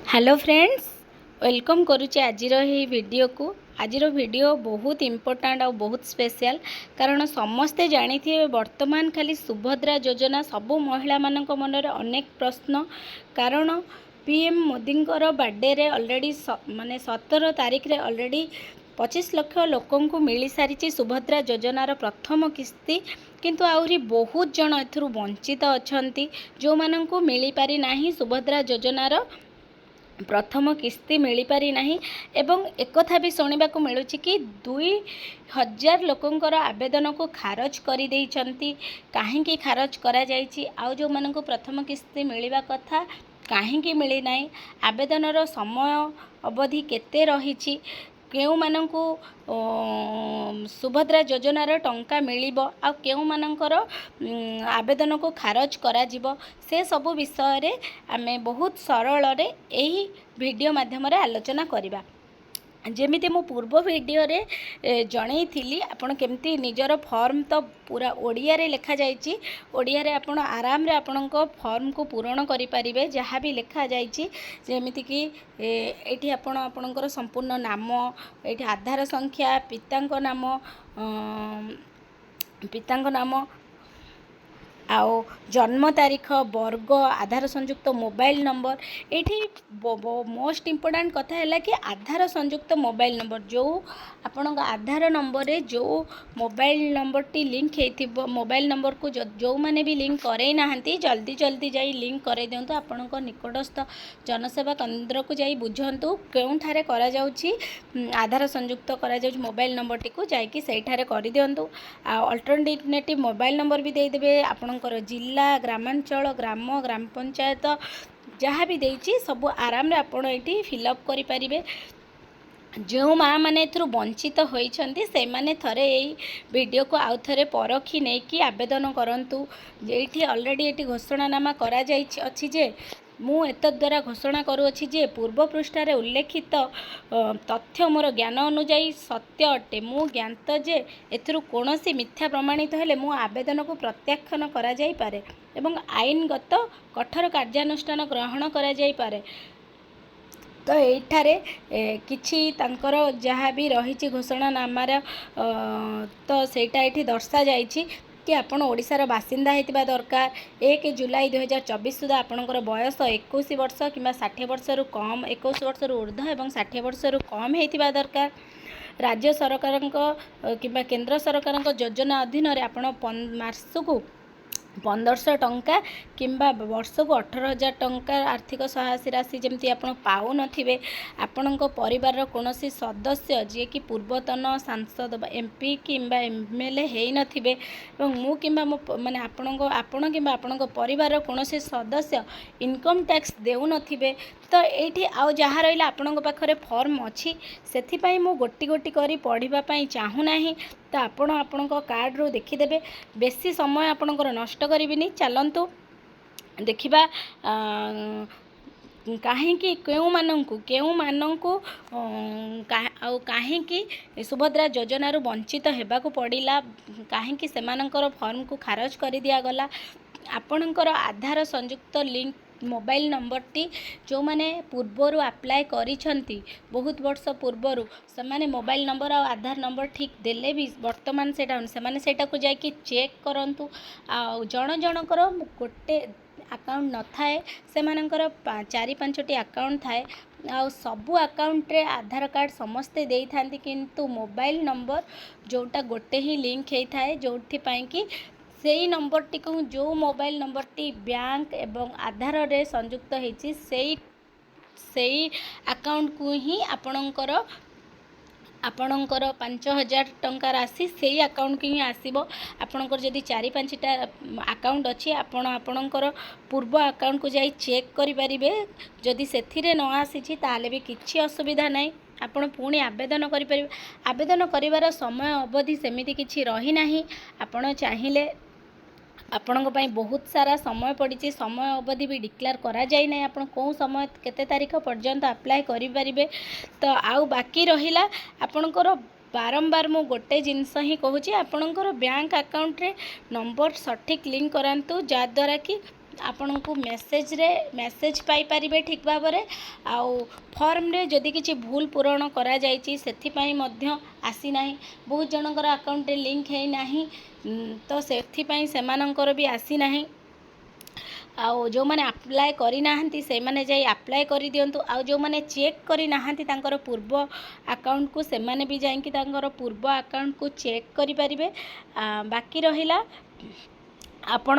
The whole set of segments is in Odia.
ହ୍ୟାଲୋ ଫ୍ରେଣ୍ଡସ୍, welcome କରୁଛି ଆଜିର ଏହି ଭିଡ଼ିଓକୁ। ଆଜିର ଭିଡ଼ିଓ ବହୁତ ଇମ୍ପୋର୍ଟାଣ୍ଟ ଆଉ ବହୁତ ସ୍ପେଶିଆଲ୍, କାରଣ ସମସ୍ତେ ଜାଣିଥିବେ, ବର୍ତ୍ତମାନ ଖାଲି ସୁଭଦ୍ରା ଯୋଜନା, ସବୁ ମହିଳାମାନଙ୍କ ମନରେ ଅନେକ ପ୍ରଶ୍ନ। କାରଣ ପିଏମ୍ ମୋଦିଙ୍କର ବାର୍ଥଡେରେ ଅଲରେଡ଼ି, ମାନେ 17 ତାରିଖରେ ଅଲରେଡ଼ି 25 ଲକ୍ଷ ଲୋକଙ୍କୁ ମିଳିସାରିଛି ସୁଭଦ୍ରା ଯୋଜନାର ପ୍ରଥମ କିସ୍ତି। କିନ୍ତୁ ଆହୁରି ବହୁତ ଜଣ ଏଥିରୁ ବଞ୍ଚିତ ଅଛନ୍ତି, ଯେଉଁମାନଙ୍କୁ ମିଳିପାରି ନାହିଁ, ସୁଭଦ୍ରା ଯୋଜନାର ପ୍ରଥମ କିସ୍ତି ମିଳିପାରି ନାହିଁ। ଏବଂ ଏକଥା ବି ଶୁଣିବାକୁ ମିଳୁଛି କି 2000 ଲୋକଙ୍କର ଆବେଦନକୁ ଖାରଜ କରିଦେଇଛନ୍ତି। କାହିଁକି ଖାରଜ କରାଯାଇଛି, ଆଉ ଯେଉଁମାନଙ୍କୁ ପ୍ରଥମ କିସ୍ତି ମିଳିବା କଥା କାହିଁକି ମିଳିନାହିଁ, ଆବେଦନର ସମୟ ଅବଧି କେତେ ରହିଛି, କେଉଁମାନଙ୍କୁ ସୁଭଦ୍ରା ଯୋଜନାର ଟଙ୍କା ମିଳିବ ଆଉ କେଉଁମାନଙ୍କର ଆବେଦନକୁ ଖାରଜ କରାଯିବ, ସେ ସବୁ ବିଷୟରେ ଆମେ ବହୁତ ସରଳରେ ଏହି ଭିଡ଼ିଓ ମାଧ୍ୟମରେ ଆଲୋଚନା କରିବା। ଯେମିତି ମୁଁ ପୂର୍ବ ଭିଡ଼ିଓରେ ଜଣେଇଥିଲି, ଆପଣ କେମିତି ନିଜର ଫର୍ମ ତ ପୁରା ଓଡ଼ିଆରେ ଲେଖାଯାଇଛି, ଓଡ଼ିଆରେ ଆପଣ ଆରାମରେ ଆପଣଙ୍କ ଫର୍ମକୁ ପୂରଣ କରିପାରିବେ, ଯାହା ବି ଲେଖାଯାଇଛି। ଯେମିତିକି ଏଇଠି ଆପଣ ଆପଣଙ୍କର ସମ୍ପୂର୍ଣ୍ଣ ନାମ, ଏଇଠି ଆଧାର ସଂଖ୍ୟା, ପିତାଙ୍କ ନାମ ଆଉ ଜନ୍ମ ତାରିଖ, ବର୍ଗ, ଆଧାର ସଂଯୁକ୍ତ ମୋବାଇଲ ନମ୍ବର। ଏଇଠି ମୋଷ୍ଟ ଇମ୍ପୋର୍ଟାଣ୍ଟ କଥା ହେଲା କି ଆଧାର ସଂଯୁକ୍ତ ମୋବାଇଲ ନମ୍ବର, ଯେଉଁ ଆପଣଙ୍କ ଆଧାର ନମ୍ବରରେ ଯେଉଁ ମୋବାଇଲ ନମ୍ବରଟି ଲିଙ୍କ ହେଇଥିବ, ମୋବାଇଲ ନମ୍ବରକୁ ଯେଉଁମାନେ ବି ଲିଙ୍କ କରେଇ ନାହାନ୍ତି, ଜଲ୍ଦି ଜଲ୍ଦି ଯାଇ ଲିଙ୍କ କରେଇ ଦିଅନ୍ତୁ। ଆପଣଙ୍କ ନିକଟସ୍ଥ ଜନସେବା କେନ୍ଦ୍ରକୁ ଯାଇ ବୁଝନ୍ତୁ କେଉଁଠାରେ କରାଯାଉଛି, ଆଧାର ସଂଯୁକ୍ତ କରାଯାଉଛି ମୋବାଇଲ ନମ୍ବରଟିକୁ, ଯାଇକି ସେଇଠାରେ କରିଦିଅନ୍ତୁ। ଆଉ ଅଲ୍ଟରନେଟିଭ୍ ମୋବାଇଲ ନମ୍ବର ବି ଦେଇଦେବେ। ଆପଣଙ୍କର ଜିଲ୍ଲା, ଗ୍ରାମାଞ୍ଚଳ, ଗ୍ରାମ, ଗ୍ରାମ ପଞ୍ଚାୟତ ଯାହା ବି ଦେଇଛି, ସବୁ ଆରାମରେ ଆପଣ ଏଇଠି ଫିଲ୍ଅପ୍ କରିପାରିବେ। ଯେଉଁ ମାଆ ମାନେ ଏଥିରୁ ବଞ୍ଚିତ ହୋଇଛନ୍ତି, ସେମାନେ ଥରେ ଏଇ ଭିଡ଼ିଓକୁ ଆଉ ଥରେ ପରଖି ନେଇକି ଆବେଦନ କରନ୍ତୁ। ଏଇଠି ଅଲରେଡ଼ି ଏଇଠି ଘୋଷଣାନାମା କରାଯାଇଛି ଅଛି ଯେ, ମୁଁ ଏତଦ୍ୱାରା ଘୋଷଣା କରୁଅଛି ଯେ ପୂର୍ବ ପୃଷ୍ଠାରେ ଉଲ୍ଲେଖିତ ତଥ୍ୟ ମୋର ଜ୍ଞାନ ଅନୁଯାୟୀ ସତ୍ୟ ଅଟେ। ମୁଁ ଜ୍ଞାତ ଯେ ଏଥିରୁ କୌଣସି ମିଥ୍ୟା ପ୍ରମାଣିତ ହେଲେ ମୋ ଆବେଦନକୁ ପ୍ରତ୍ୟାଖ୍ୟାନ କରାଯାଇପାରେ ଏବଂ ଆଇନଗତ କଠୋର କାର୍ଯ୍ୟାନୁଷ୍ଠାନ ଗ୍ରହଣ କରାଯାଇପାରେ। ତ ଏଇଠାରେ କିଛି ତାଙ୍କର ଯାହା ବି ରହିଛି ଘୋଷଣାନାମାର, ତ ସେଇଟା ଏଇଠି ଦର୍ଶାଯାଇଛି କି ଆପଣ ଓଡ଼ିଶାର ବାସିନ୍ଦା ହେଇଥିବା ଦରକାର, 1 ଜୁଲାଇ 2024 ସୁଦ୍ଧା ଆପଣଙ୍କର ବୟସ 21 ବର୍ଷ କିମ୍ବା 60 ବର୍ଷରୁ କମ୍, 21 ବର୍ଷରୁ ଉର୍ଦ୍ଧ୍ୱ ଏବଂ 60 ବର୍ଷରୁ କମ୍ ହେଇଥିବା ଦରକାର। ରାଜ୍ୟ ସରକାରଙ୍କ କିମ୍ବା କେନ୍ଦ୍ର ସରକାରଙ୍କ ଯୋଜନା ଅଧୀନରେ ଆପଣ ମାସକୁ 1500 ଟଙ୍କା କିମ୍ବା ବର୍ଷକୁ 18,000 ଟଙ୍କା ଆର୍ଥିକ ସହାୟତା ରାଶି ଯେମିତି ଆପଣ ପାଉନଥିବେ। ଆପଣଙ୍କ ପରିବାରର କୌଣସି ସଦସ୍ୟ ଯିଏକି ପୂର୍ବତନ ସାଂସଦ ବା ଏମ୍ପି କିମ୍ବା ଏମ୍ଏଲ୍ଏ ହେଇନଥିବେ ଏବଂ ମୁଁ କିମ୍ବା ମୋ ମାନେ ଆପଣ କିମ୍ବା ଆପଣଙ୍କ ପରିବାରର କୌଣସି ସଦସ୍ୟ ଇନକମ୍ ଟ୍ୟାକ୍ସ ଦେଉନଥିବେ। ତ ଏଇଠି ଆଉ ଯାହା ରହିଲା, ଆପଣଙ୍କ ପାଖରେ ଫର୍ମ ଅଛି, ସେଥିପାଇଁ ମୁଁ ଗୋଟି ଗୋଟି କରି ପଢ଼ିବା ପାଇଁ ଚାହୁଁନାହିଁ। ତ ଆପଣ ଆପଣଙ୍କ କାର୍ଡ଼ରୁ ଦେଖିଦେବେ। ବେଶୀ ସମୟ ଆପଣଙ୍କର ନଷ୍ଟ କରିବିନି। ଚାଲନ୍ତୁ ଦେଖିବା କାହିଁକି, କେଉଁମାନଙ୍କୁ ଆଉ କାହିଁକି ସୁଭଦ୍ରା ଯୋଜନାରୁ ବଞ୍ଚିତ ହେବାକୁ ପଡ଼ିଲା, କାହିଁକି ସେମାନଙ୍କର ଫର୍ମକୁ ଖାରଜ କରିଦିଆଗଲା। ଆପଣଙ୍କର ଆଧାର ସଂଯୁକ୍ତ ଲିଙ୍କ ମୋବାଇଲ ନମ୍ବରଟି, ଯେଉଁମାନେ ପୂର୍ବରୁ ଆପ୍ଲାଏ କରିଛନ୍ତି, ବହୁତ ବର୍ଷ ପୂର୍ବରୁ, ସେମାନେ ମୋବାଇଲ ନମ୍ବର ଆଉ ଆଧାର ନମ୍ବର ଠିକ୍ ଦେଲେ ବି ବର୍ତ୍ତମାନ ସେଇଟା, ସେମାନେ ସେଇଟାକୁ ଯାଇକି ଚେକ୍ କରନ୍ତୁ। ଆଉ ଜଣ ଜଣଙ୍କର ଗୋଟେ ଆକାଉଣ୍ଟ ନଥାଏ, ସେମାନଙ୍କର ଚାରି ପାଞ୍ଚଟି ଆକାଉଣ୍ଟ ଥାଏ। ଆଉ ସବୁ ଆକାଉଣ୍ଟରେ ଆଧାର କାର୍ଡ଼ ସମସ୍ତେ ଦେଇଥାନ୍ତି, କିନ୍ତୁ ମୋବାଇଲ ନମ୍ବର ଯେଉଁଟା ଗୋଟେ ହିଁ ଲିଙ୍କ ହେଇଥାଏ, ଯେଉଁଥିପାଇଁ କି ସେଇ ନମ୍ବରଟିକୁ, ଯେଉଁ ମୋବାଇଲ ନମ୍ବରଟି ବ୍ୟାଙ୍କ ଏବଂ ଆଧାରରେ ସଂଯୁକ୍ତ ହେଇଛି, ସେଇ ସେଇ ଆକାଉଣ୍ଟକୁ ହିଁ ଆପଣଙ୍କର 5000 ଟଙ୍କା ରାଶି ସେଇ ଆକାଉଣ୍ଟକୁ ହିଁ ଆସିବ। ଆପଣଙ୍କର ଯଦି ଚାରି ପାଞ୍ଚଟା ଆକାଉଣ୍ଟ ଅଛି, ଆପଣ ଆପଣଙ୍କର ପୂର୍ବ ଆକାଉଣ୍ଟକୁ ଯାଇ ଚେକ୍ କରିପାରିବେ। ଯଦି ସେଥିରେ ନ ଆସିଛି, ତାହେଲେ ବି କିଛି ଅସୁବିଧା ନାହିଁ, ଆପଣ ପୁଣି ଆବେଦନ କରିପାରିବେ। ଆବେଦନ କରିବାର ସମୟ ଅବଧି ସେମିତି କିଛି ରହିନାହିଁ। ଆପଣ ଚାହିଁଲେ ଆପଣଙ୍କ ପାଇଁ ବହୁତ ସାରା ସମୟ ପଡ଼ିଛି। ସମୟ ଅବଧି ବି ଡିକ୍ଲେୟାର କରାଯାଇ ନାହିଁ, ଆପଣ କେଉଁ ସମୟ କେତେ ତାରିଖ ପର୍ଯ୍ୟନ୍ତ ଆପ୍ଲାଏ କରିପାରିବେ। ତ ଆଉ ବାକି ରହିଲା ଆପଣଙ୍କର, ବାରମ୍ବାର ମୁଁ ଗୋଟେ ଜିନିଷ ହିଁ କହୁଛି, ଆପଣଙ୍କର ବ୍ୟାଙ୍କ ଆକାଉଣ୍ଟରେ ନମ୍ବର ସଠିକ୍ ଲିଙ୍କ କରାନ୍ତୁ, ଯାହାଦ୍ୱାରା କି ଆପଣଙ୍କୁ ମେସେଜରେ ମେସେଜ ପାଇପାରିବେ ଠିକ୍ ଭାବରେ। ଆଉ ଫର୍ମରେ ଯଦି କିଛି ଭୁଲ ପୂରଣ କରାଯାଇଛି, ସେଥିପାଇଁ ମଧ୍ୟ ଆସିନାହିଁ। ବହୁତ ଜଣଙ୍କର ଆକାଉଣ୍ଟରେ ଲିଙ୍କ ହେଇନାହିଁ, ତ ସେଥିପାଇଁ ସେମାନଙ୍କର ବି ଆସିନାହିଁ। ଆଉ ଯେଉଁମାନେ ଆପ୍ଲାଏ କରିନାହାନ୍ତି, ସେମାନେ ଯାଇ ଆପ୍ଲାଏ କରିଦିଅନ୍ତୁ। ଆଉ ଯେଉଁମାନେ ଚେକ୍ କରିନାହାନ୍ତି ତାଙ୍କର ପୂର୍ବ ଆକାଉଣ୍ଟକୁ, ସେମାନେ ବି ଯାଇକି ତାଙ୍କର ପୂର୍ବ ଆକାଉଣ୍ଟକୁ ଚେକ୍ କରିପାରିବେ। ବାକି ରହିଲା, ଆପଣ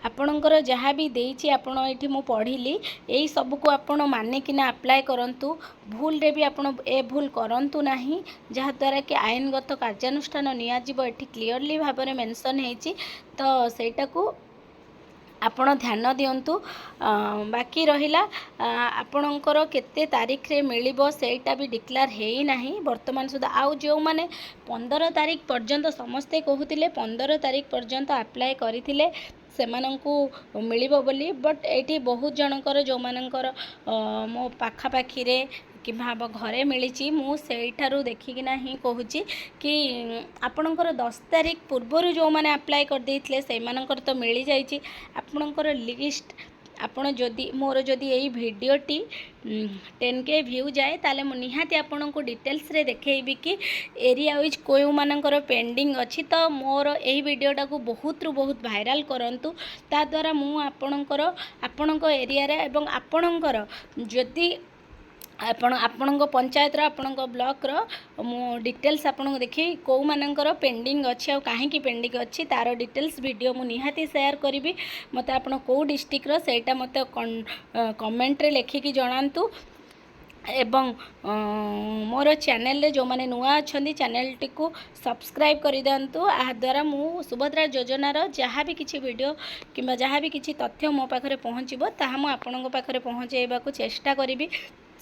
ଆପଣଙ୍କର ଯାହା ବି ଦେଇଛି, ଆପଣ ଏଇଠି ମୁଁ ପଢ଼ିଲି, ଏଇ ସବୁକୁ ଆପଣ ମାନିକିନା ଆପ୍ଲାଏ କରନ୍ତୁ। ଭୁଲରେ ବି ଆପଣ ଏ ଭୁଲ କରନ୍ତୁ ନାହିଁ, ଯାହାଦ୍ୱାରା କି ଆଇନଗତ କାର୍ଯ୍ୟାନୁଷ୍ଠାନ ନିଆଯିବ। ଏଠି କ୍ଲିଅରଲି ଭାବରେ ମେନସନ୍ ହେଇଛି, ତ ସେଇଟାକୁ ଆପଣ ଧ୍ୟାନ ଦିଅନ୍ତୁ। ବାକି ରହିଲା, ଆପଣଙ୍କର କେତେ ତାରିଖରେ ମିଳିବ, ସେଇଟା ବି ଡିକ୍ଲାର ହେଇନାହିଁ ବର୍ତ୍ତମାନ ସୁଦ୍ଧା। ଆଉ ଯେଉଁମାନେ 15 ତାରିଖ ପର୍ଯ୍ୟନ୍ତ, ସମସ୍ତେ କହୁଥିଲେ 15 ତାରିଖ ପର୍ଯ୍ୟନ୍ତ ଆପ୍ଲାଏ କରିଥିଲେ ସେମାନଙ୍କୁ ମିଳିବ ବୋଲି, ବଟ୍ ଏଇଠି ବହୁତ ଜଣଙ୍କର, ଯେଉଁମାନଙ୍କର ମୋ ପାଖାପାଖିରେ କିମ୍ବା ଆମ ଘରେ ମିଳିଛି, ମୁଁ ସେଇଠାରୁ ଦେଖିକିନା ହିଁ କହୁଛି କି ଆପଣଙ୍କର 10 ତାରିଖ ପୂର୍ବରୁ ଯେଉଁମାନେ ଆପ୍ଲାଏ କରିଦେଇଥିଲେ, ସେଇମାନଙ୍କର ତ ମିଳିଯାଇଛି। ଆପଣଙ୍କର ଲିଷ୍ଟ, ଆପଣ ଯଦି ମୋର ଯଦି ଏଇ ଭିଡ଼ିଓଟି 10K view ଯାଏ, ତାହେଲେ ମୁଁ ନିହାତି ଆପଣଙ୍କୁ ଡିଟେଲ୍ସରେ ଦେଖେଇବି କି ଏରିଆ ୱାଇଜ୍ କେଉଁମାନଙ୍କର ପେଣ୍ଡିଂ ଅଛି। ତ ମୋର ଏହି ଭିଡ଼ିଓଟାକୁ ବହୁତରୁ ବହୁତ ଭାଇରାଲ୍ କରନ୍ତୁ। ତାଦ୍ୱାରା ମୁଁ ଆପଣଙ୍କର, ଆପଣଙ୍କ ଏରିଆରେ ଏବଂ ଆପଣଙ୍କର ଯଦି ଆପଣ ଆପଣଙ୍କ ପଞ୍ଚାୟତର, ଆପଣଙ୍କ ବ୍ଲକର ମୁଁ ଡିଟେଲ୍ସ ଆପଣଙ୍କୁ ଦେଖି କେଉଁମାନଙ୍କର ପେଣ୍ଡିଂ ଅଛି ଆଉ କାହିଁକି ପେଣ୍ଡିଂ ଅଛି, ତା'ର ଡିଟେଲ୍ସ ଭିଡ଼ିଓ ମୁଁ ନିହାତି ସେୟାର କରିବି। ମୋତେ ଆପଣ କେଉଁ ଡିଷ୍ଟ୍ରିକ୍ଟର, ସେଇଟା ମୋତେ କମେଣ୍ଟରେ ଲେଖିକି ଜଣାନ୍ତୁ। ଏବଂ ମୋର ଚ୍ୟାନେଲରେ ଯେଉଁମାନେ ନୂଆ ଅଛନ୍ତି, ଚ୍ୟାନେଲଟିକୁ ସବସ୍କ୍ରାଇବ୍ କରିଦିଅନ୍ତୁ। ଏହାଦ୍ୱାରା ମୁଁ ସୁଭଦ୍ରା ଯୋଜନାର ଯାହା ବି କିଛି ଭିଡ଼ିଓ କିମ୍ବା ଯାହା ବି କିଛି ତଥ୍ୟ ମୋ ପାଖରେ ପହଞ୍ଚିବ, ତାହା ମୁଁ ଆପଣଙ୍କ ପାଖରେ ପହଞ୍ଚାଇବାକୁ ଚେଷ୍ଟା କରିବି।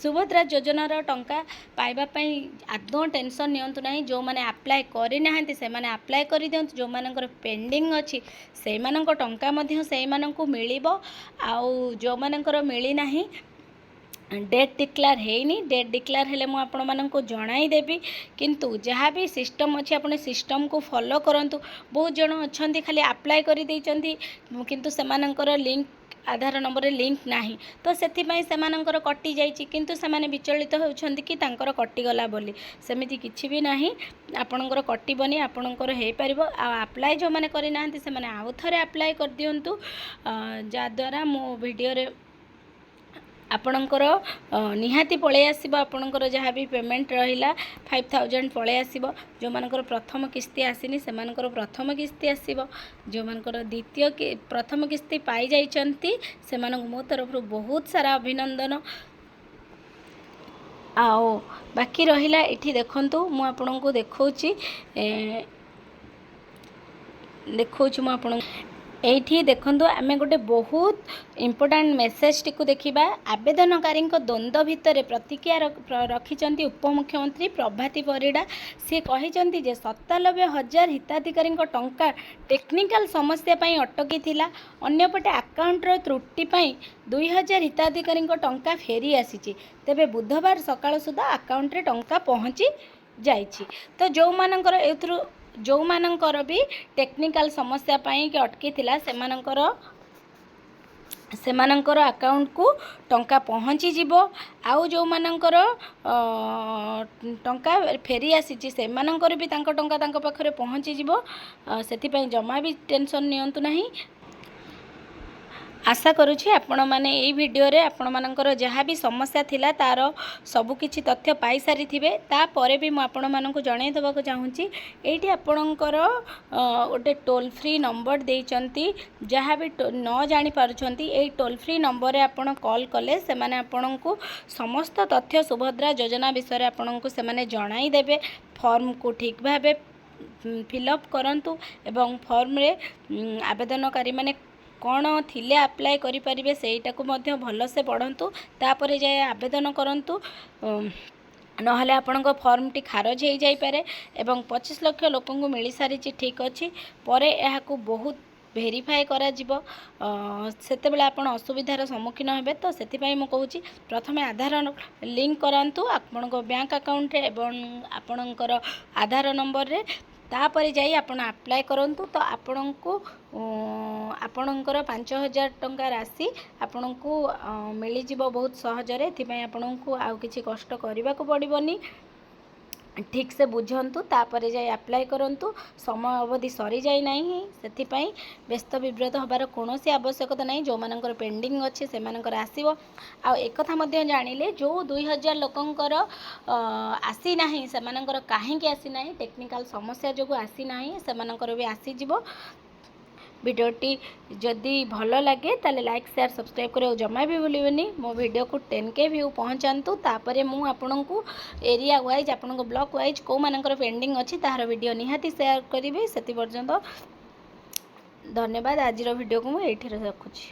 ସୁଭଦ୍ରା ଯୋଜନାର ଟଙ୍କା ପାଇବା ପାଇଁ ଆଦୌ ଟେନସନ୍ ନିଅନ୍ତୁ ନାହିଁ। ଯେଉଁମାନେ ଆପ୍ଲାଏ କରିନାହାନ୍ତି, ସେମାନେ ଆପ୍ଲାଏ କରିଦିଅନ୍ତୁ। ଯେଉଁମାନଙ୍କର ପେଣ୍ଡିଂ ଅଛି, ସେଇମାନଙ୍କ ଟଙ୍କା ମଧ୍ୟ ସେଇମାନଙ୍କୁ ମିଳିବ। ଆଉ ଯେଉଁମାନଙ୍କର ମିଳିନାହିଁ, ଡେଟ୍ ଡିକ୍ଲାର ହେଇନି, ଡେଟ୍ ଡିକ୍ଲାର ହେଲେ ମୁଁ ଆପଣମାନଙ୍କୁ ଜଣାଇଦେବି। କିନ୍ତୁ ଯାହା ବି ସିଷ୍ଟମ୍ ଅଛି, ଆପଣ ସିଷ୍ଟମ୍କୁ ଫଲୋ କରନ୍ତୁ। ବହୁତ ଜଣ ଅଛନ୍ତି, ଖାଲି ଆପ୍ଲାଏ କରିଦେଇଛନ୍ତି, କିନ୍ତୁ ସେମାନଙ୍କର ଲିଙ୍କ ଆଧାର ନମ୍ବରରେ ଲିଙ୍କ ନାହିଁ, ତ ସେଥିପାଇଁ ସେମାନଙ୍କର କଟିଯାଇଛି। କିନ୍ତୁ ସେମାନେ ବିଚଳିତ ହେଉଛନ୍ତି କି ତାଙ୍କର କଟିଗଲା ବୋଲି। ସେମିତି କିଛି ବି ନାହିଁ, ଆପଣଙ୍କର କଟିବନି, ଆପଣଙ୍କର ହେଇପାରିବ। ଆଉ ଆପ୍ଲାଏ ଯେଉଁମାନେ କରିନାହାନ୍ତି, ସେମାନେ ଆଉ ଥରେ ଆପ୍ଲାଏ କରିଦିଅନ୍ତୁ, ଯାହାଦ୍ୱାରା ମୋ ଭିଡ଼ିଓରେ ଆପଣଙ୍କର ନିହାତି ପଳେଇ ଆସିବ। ଆପଣଙ୍କର ଯାହା ବି ପେମେଣ୍ଟ ରହିଲା, 5000 ପଳେଇ ଆସିବ। ଯେଉଁମାନଙ୍କର ପ୍ରଥମ କିସ୍ତି ଆସିନି, ସେମାନଙ୍କର ପ୍ରଥମ କିସ୍ତି ଆସିବ। ଯେଉଁମାନଙ୍କର ଦ୍ୱିତୀୟ ପ୍ରଥମ କିସ୍ତି ପାଇଯାଇଛନ୍ତି, ସେମାନଙ୍କୁ ମୋ ତରଫରୁ ବହୁତ ସାରା ଅଭିନନ୍ଦନ। ଆଉ ବାକି ରହିଲା, ଏଠି ଦେଖନ୍ତୁ, ମୁଁ ଆପଣଙ୍କୁ ଦେଖାଉଛି ଦେଖାଉଛି ମୁଁ ଆପଣଙ୍କୁ। ଏଇଠି ଦେଖନ୍ତୁ, ଆମେ ଗୋଟେ ବହୁତ ଇମ୍ପୋର୍ଟାଣ୍ଟ ମେସେଜଟିକୁ ଦେଖିବା। ଆବେଦନକାରୀଙ୍କ ଦ୍ୱନ୍ଦ୍ୱ ଭିତରେ ପ୍ରତିକ୍ରିୟା ରଖିଛନ୍ତି ଉପମୁଖ୍ୟମନ୍ତ୍ରୀ ପ୍ରଭାତୀ ପରିଡ଼ା। ସିଏ କହିଛନ୍ତି ଯେ 97,000 ହିତାଧିକାରୀଙ୍କ ଟଙ୍କା ଟେକ୍ନିକାଲ ସମସ୍ୟା ପାଇଁ ଅଟକିଥିଲା। ଅନ୍ୟପଟେ ଆକାଉଣ୍ଟର ତ୍ରୁଟି ପାଇଁ 2000 ହିତାଧିକାରୀଙ୍କ ଟଙ୍କା ଫେରି ଆସିଛି। ତେବେ ବୁଧବାର ସକାଳ ସୁଦ୍ଧା ଆକାଉଣ୍ଟରେ ଟଙ୍କା ପହଞ୍ଚି ଯାଇଛି। ତ ଯେଉଁମାନଙ୍କର ଏଥିରୁ ଯେଉଁମାନଙ୍କର ବି ଟେକ୍ନିକାଲ ସମସ୍ୟା ପାଇଁ କି ଅଟକିଥିଲା, ସେମାନଙ୍କର ଆକାଉଣ୍ଟକୁ ଟଙ୍କା ପହଞ୍ଚିଯିବ। ଆଉ ଯେଉଁମାନଙ୍କର ଟଙ୍କା ଫେରି ଆସିଛି, ସେମାନଙ୍କର ବି ତାଙ୍କ ଟଙ୍କା ତାଙ୍କ ପାଖରେ ପହଞ୍ଚିଯିବ। ସେଥିପାଇଁ ଜମା ବି ଟେନସନ୍ ନିଅନ୍ତୁ ନାହିଁ। ଆଶା କରୁଛି ଆପଣମାନେ ଏଇ ଭିଡ଼ିଓରେ ଆପଣମାନଙ୍କର ଯାହା ବି ସମସ୍ୟା ଥିଲା, ତା'ର ସବୁକିଛି ତଥ୍ୟ ପାଇସାରିଥିବେ। ତାପରେ ବି ମୁଁ ଆପଣମାନଙ୍କୁ ଜଣାଇ ଦେବାକୁ ଚାହୁଁଛି, ଏଇଠି ଆପଣଙ୍କର ଗୋଟେ ଟୋଲ୍ ଫ୍ରି ନମ୍ବର ଦେଇଛନ୍ତି। ଯାହା ବି ନ ଜାଣିପାରୁଛନ୍ତି, ଏଇ ଟୋଲ୍ ଫ୍ରି ନମ୍ବରରେ ଆପଣ କଲ୍ କଲେ ସେମାନେ ଆପଣଙ୍କୁ ସମସ୍ତ ତଥ୍ୟ ସୁଭଦ୍ରା ଯୋଜନା ବିଷୟରେ ଆପଣଙ୍କୁ ସେମାନେ ଜଣାଇ ଦେବେ। ଫର୍ମକୁ ଠିକ୍ ଭାବେ ଫିଲ୍ଅପ୍ କରନ୍ତୁ ଏବଂ ଫର୍ମରେ ଆବେଦନକାରୀମାନେ କ'ଣ ଥିଲେ ଆପ୍ଲାଏ କରିପାରିବେ, ସେଇଟାକୁ ମଧ୍ୟ ଭଲସେ ପଢ଼ନ୍ତୁ, ତାପରେ ଯାଇ ଆବେଦନ କରନ୍ତୁ। ନହେଲେ ଆପଣଙ୍କ ଫର୍ମଟି ଖାରଜ ହେଇଯାଇପାରେ। ଏବଂ 25 ଲକ୍ଷ ଲୋକଙ୍କୁ ମିଳିସାରିଛି, ଠିକ୍ ଅଛି, ପରେ ଏହାକୁ ବହୁତ ଭେରିଫାଏ କରାଯିବ, ସେତେବେଳେ ଆପଣ ଅସୁବିଧାର ସମ୍ମୁଖୀନ ହେବେ। ତ ସେଥିପାଇଁ ମୁଁ କହୁଛି, ପ୍ରଥମେ ଆଧାର ଲିଙ୍କ କରାନ୍ତୁ ଆପଣଙ୍କ ବ୍ୟାଙ୍କ ଆକାଉଣ୍ଟରେ ଏବଂ ଆପଣଙ୍କର ଆଧାର ନମ୍ବରରେ। ତାପରେ ଯାଇ ଆପଣ ଆପ୍ଲାଏ କରନ୍ତୁ। ତ ଆପଣଙ୍କୁ ଆପଣଙ୍କର 5000 ଟଙ୍କା ରାଶି ଆପଣଙ୍କୁ ମିଳିଯିବ ବହୁତ ସହଜରେ। ଏଥିପାଇଁ ଆପଣଙ୍କୁ ଆଉ କିଛି କଷ୍ଟ କରିବାକୁ ପଡ଼ିବନି। ଠିକ୍ସେ ବୁଝନ୍ତୁ, ତାପରେ ଯାଇ ଆପ୍ଲାଏ କରନ୍ତୁ। ସମୟ ଅବଧି ସରିଯାଇ ନାହିଁ, ସେଥିପାଇଁ ବ୍ୟସ୍ତ ବିବ୍ରତ ହେବାର କୌଣସି ଆବଶ୍ୟକତା ନାହିଁ। ଯେଉଁମାନଙ୍କର ପେଣ୍ଡିଂ ଅଛି, ସେମାନଙ୍କର ଆସିବ। ଆଉ ଏକଥା ମଧ୍ୟ ଜାଣିଲେ, ଯେଉଁ 2000 ଲୋକଙ୍କର ଆସିନାହିଁ, ସେମାନଙ୍କର କାହିଁକି ଆସିନାହିଁ? ଟେକ୍ନିକାଲ୍ ସମସ୍ୟା ଯୋଗୁଁ ଆସିନାହିଁ। ସେମାନଙ୍କର ବି ଆସିଯିବ। ଭିଡ଼ିଓଟି ଯଦି ଭଲ ଲାଗେ, ତାହେଲେ ଲାଇକ୍, ସେୟାର, ସବସ୍କ୍ରାଇବ୍ କରିବାକୁ ଜମା ବି ଭୁଲିବେନି। ମୋ ଭିଡ଼ିଓକୁ 10K view ପହଞ୍ଚାନ୍ତୁ। ତାପରେ ମୁଁ ଆପଣଙ୍କୁ ଏରିଆ ୱାଇଜ୍, ଆପଣଙ୍କ ବ୍ଲକ୍ ୱାଇଜ୍ କେଉଁମାନଙ୍କର ପେଣ୍ଡିଂ ଅଛି, ତାହାର ଭିଡ଼ିଓ ନିହାତି ସେୟାର କରିବି। ସେଥି ପର୍ଯ୍ୟନ୍ତ ଧନ୍ୟବାଦ। ଆଜିର ଭିଡ଼ିଓକୁ ମୁଁ ଏଇଠି ରଖୁଛି।